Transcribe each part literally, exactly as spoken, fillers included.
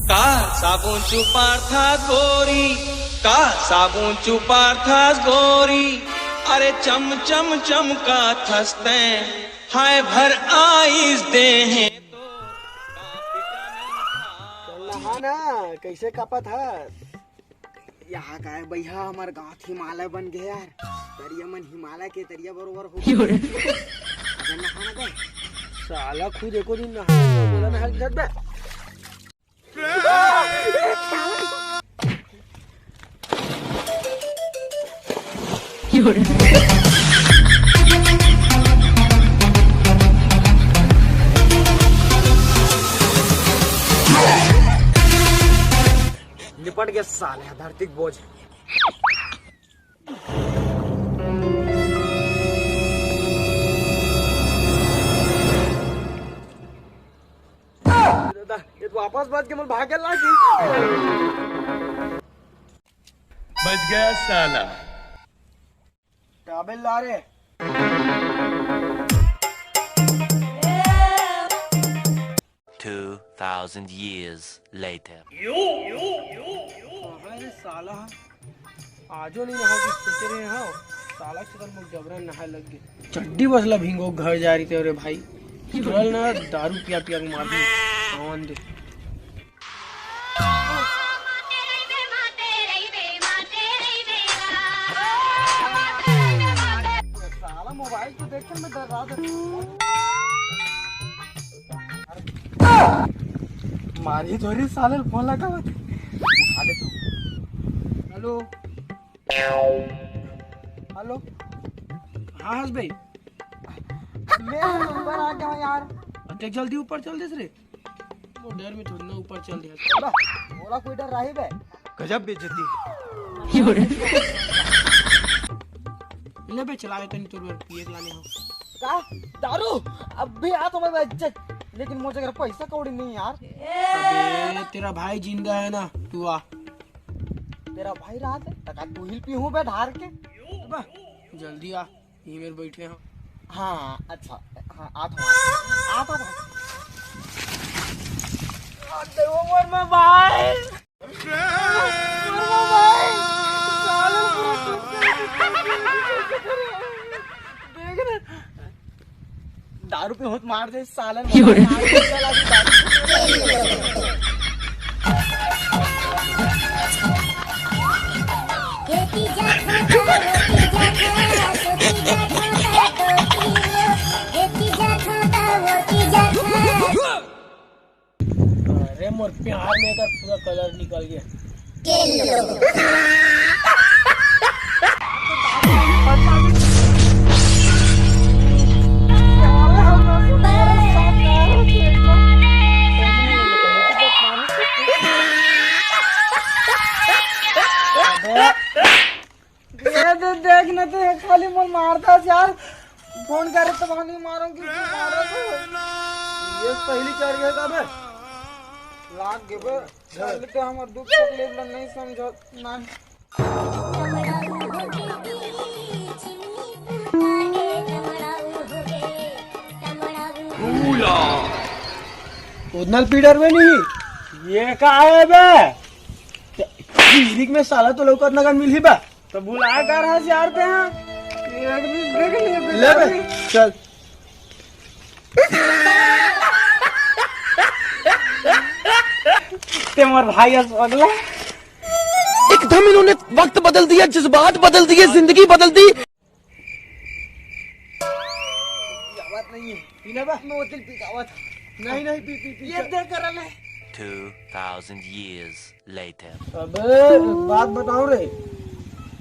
का साबुन चुपार था गोरी, का साबुन चुपार था गोरी, अरे चम चम चमका थस्ते, हाय भर आइस दे हैं। चल नहा ना, कैसे कापत हस? यहाँ का है भैया, हमार गाँव हिमालय बन गया यार। तरिया मन हिमालय के तरिया बरोबर हो गया। अबे नहा ना बे। साला खुद एको दिन नहा, बोला नहा के छत बे। निपट गया साले धरती के बोझ। दादा, ये तो वापस बच के मोर भागे लागी। बच गया साला। काबिल ला रे। Two thousand years later. अरे साला, आजो नहीं नहा के सोचे रहे हो। साला के कल मोर जबरन नहाए लग गए। चड्डी बसला भिंगो घर जा रही थे रे भाई। चल ना, दारू पिया पिया के मार दी। आवन दे। साला मोबाइल को देख के मैं डर रहा था। मारी थोड़ी साले फोन लगा हुआ था। उठा ले तू। हेलो। हेलो। हाँ हंस भाई। मैं ऊपर आ गया हूँ यार। अब देख जल्दी ऊपर चल दे रे। वो डर में थोड़ी ना ऊपर चल दे। बोला, बोला कोई डर रही बे। गजब बेइज्जती। ले बे चला ले तनी तोर बर पिए के लाने हो। का? दारू? अब भी आ तो मैं इज्जत, लेकिन मुझे घर पैसा कौड़ी नहीं यार। अबे तेरा भाई जिंदा है ना, तू आ। तेरा भाई रात है, तका तू ही पीहूं बे ढार के। अबे जल्दी आ, यहीं मेरे बैठे हैं। हाँ अच्छा, हाँ आ तो आ, आ तो भाई। आ दे वो मोर में भाई। दारू पे होत मार दे सालन। अरे मोर प्यार में एकर पूरा कलर निकल गया। ये तो देख न तो, ये खाली मोर मारता है यार। फोन करे तो वहां नहीं मारूंगी, मारो तो। ये पहली चढ़ गया था बे। लाग गए बे। चल के हमर दुख तकलीफ ला नहीं समझत ना। उदनल पीडर में नहीं। ये का है बे? लिरिक में साला तो लौकत नगन मिलही बे। तो बुलाए का रहा यार ते हाँ? ये आदमी देख लिया ले बे, चल। ते मोर भाई अस अगला। एकदम इन्होंने वक्त बदल दिया, जज्बात बदल दिए, जिंदगी बदल दी। आवाज नहीं है। पीना बा? मैं वो दिल पी का आवाज। नहीं, नहीं, पी, पी, पी, ये चल। देख कर ले। Two thousand years later. अबे, बात बताओ रे।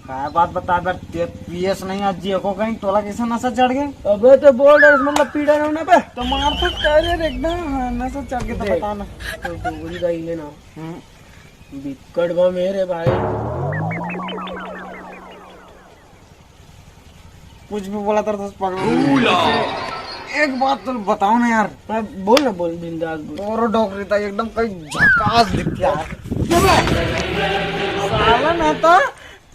का बात बता बे, ते पियस नहीं आज जी को कहीं तोला कैसे नशा चढ़ गया? अबे, तो बोल रहे, मतलब पीड़ा ना बे। तो मार तो कह रहे रे एकदम, हाँ, नशा चढ़ के तो देख, बता ना। तो डोगरी का ही लेना। हम्म। बिक्कट बा मेरे भाई। कुछ भी बोला था, तो पकड़ो। एक बात तो बताओ ना यार। हाँ, बोल ना, बोल, बिंदास बोल। और डॉक्टर था एकदम कहीं झकास दिख गया यार। साला ना तो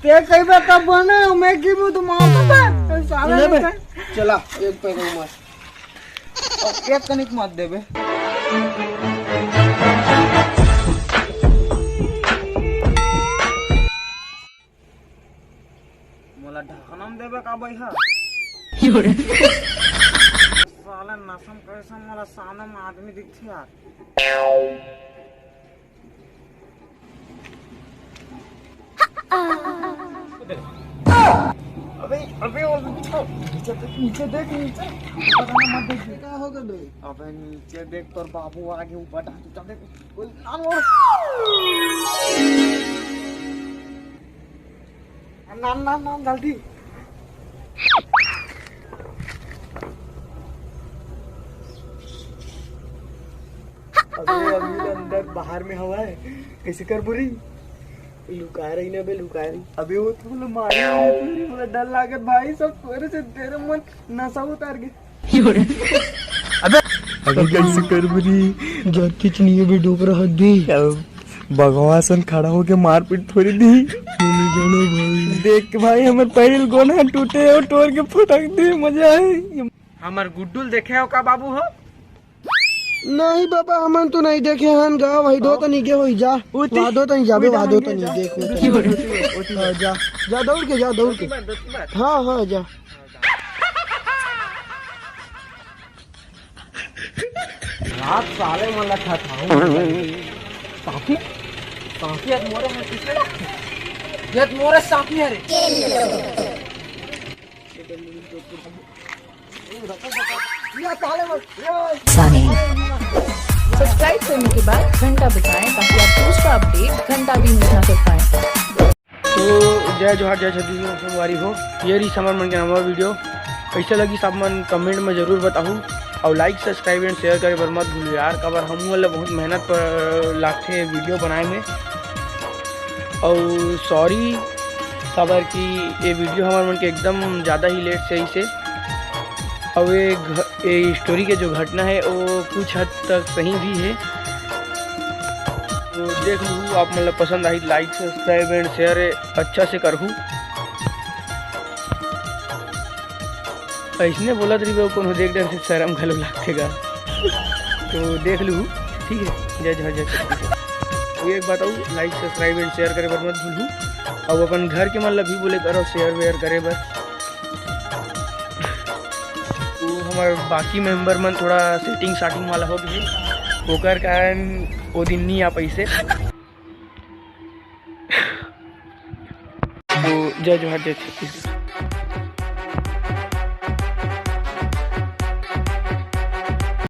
ते कई बार तब बने, मैं की भी तो मारता था। साला सुने ना बे, तो चला, एक पैक मार। और एक कनिक मत देबे। साला नसम कैसे मोला सामने में आदमी दिखथे यार। अबे, अबे, वो नीचे देख, नीचे देख, नीचे। पता ना, मत देख। का हो गए बे? अबे, नीचे देख, तोर बाबू आगे ऊपर डाल, तू देख। ओए, नाम और। नाम, नाम, नाम, जल्दी। अबे, अभी तो अंदर बाहर में हवा है, कैसे करबो रे? लुका रही ना बे, लुका रही। अबे वो तो बोला मारी, मारी, मारी, बोला डर लागत भाई, सब तोरे से तेरे मन नशा उतार के। अबे अभी कैसे करबो रे? जान किच नहीं है बे, डोकरा हक दे। भगवान सन खड़ा होके मारपीट थोड़ी दी। नहीं जानो भाई। देख के भाई, हमर पहिल गोना टूटे और टोर के फटक दे, मजा आए। हमर गुड्डू ल देखे हो का बाबू हो? नहीं बाबा, हमन तो नहीं देखे हन गा, वही दो तनी गे होई जा। उती। वहाँ दो तनी जाबे, उती वहाँ दो तनी जा। देख, उती, उती, उती। हाँ, जा, जा दौड़ के, जा दौड़ के। उती मत, उती मत। हाँ, हाँ, जा। रात साले मन ला खा खाऊं। सांपी, सांपी आज मोरे में किसने डाल? ये मोरे सांपी है रे। ये साले मन, ये सब्सक्राइब करने के बाद घंटा बजाएं ताकि आप दूसरा अपडेट घंटा भी मिस ना कर पाएं। तो जय जोहार, जय छत्तीसगढ़ संगवारी हो। ये रही हमर मन के नवा वीडियो। कैसे लगी सब मन कमेंट में जरूर बताहू, और लाइक, सब्सक्राइब एंड शेयर करे बर मत भूलू यार, काबर हमू मन ला बहुत मेहनत पर लागथे वीडियो बनाए में। और सॉरी, काबर कि ये वीडियो हमर मन के एकदम ज़्यादा ही लेट से इसे। और ये घ-, ये स्टोरी के जो घटना है वो कुछ हद तक सही भी है। तो देख लू, आप मन ला पसंद आई, लाइक, सब्सक्राइब एंड शेयर अच्छा से करहू। ऐसने बोलत रहिबे, कोनो देख डर से शर्म घलो लागथे गा। तो देख लू, ठीक है, जय जोहार, जय छत्तीसगढ़। तो एक बात और, लाइक, सब्सक्राइब एंड शेयर करे बर मत भूलू, और अपन घर के मन ला भी बोले करो शेयर वेयर करे बर। तो हमारे बाकी मेंबर मन थोड़ा सेटिंग साटिंग वाला हो गए, ओकर कारण वो दिन नहीं आ पैसे। तो जय जोहार, जय छत्तीसगढ़।